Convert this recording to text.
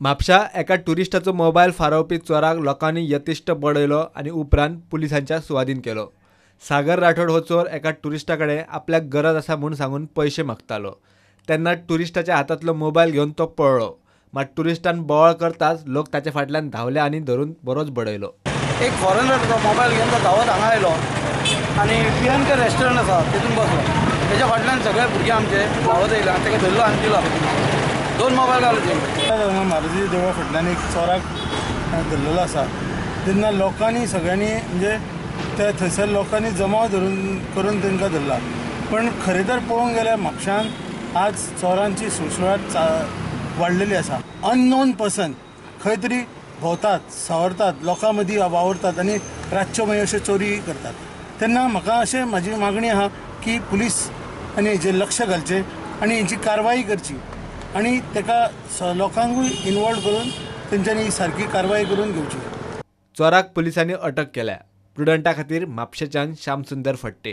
म्हापशा एका टुरिस्टाचो मोबायल फारोवपी चोराक लोकांनी यतिश्ट बडयलो आनी उपरांत पुलिसांच्या सुवादीन केलो. सागर राठोड हो चोर एका टुरिस्टा कडेन आपल्याक गरज आसा म्हूण सांगून पयशे मागतालो. तेन्ना टुरिस्टाच्या हातांतलो मोबायल घेवन तो पळ्ळो. मात टुरिस्टान बोवाळ करताच लोक ताचे फाटल्यान धांवले आनी धरून बरोच बडयलो. एक फॉरेनर मोबायल घेवन तो धांवत हांगा आयलो आनी पी एन के रेस्टॉरंट आसा तितून बसलो. तेच्या फाटल्यान सगळे भुरगे आमचे धांवत येयले आनी ताका धरलो आनी दिलो. दोन मोबायल घालो तेंकां. हांगा मारुती देवळा फाटल्यान एक चोराक धरलेलो आसा. तेन्ना लोकांनी सगळ्यांनी, म्हणजे ते थंयसर लोकांनी जमाव धरून करून तांकां धरला. पण खरें तर पळोवंक गेल्यार म्हापशान आज चोरांची सुळसुळाट वाडलेली आसा. अननोन पर्सन खंय तरी भोंवतात, सवरतात, लोकां मदीं वावुरतात आनी रातच्यो मागीर अश्यो चोरी करतात. तेन्ना म्हाका अशें म्हाजी मागणी आहा की पुलीस आनी हेजेर लक्ष घालचें आनी हेची कारवाई करची आनी ताका लोकांकूय इनवॉल्व करून तेंच्यांनी सारकी कारवाई करून घेवची. चोराक पुलिसांनी अटक केल्या. प्रुडंटा खातीर म्हापशेच्यान श्यामसुंदर फडते.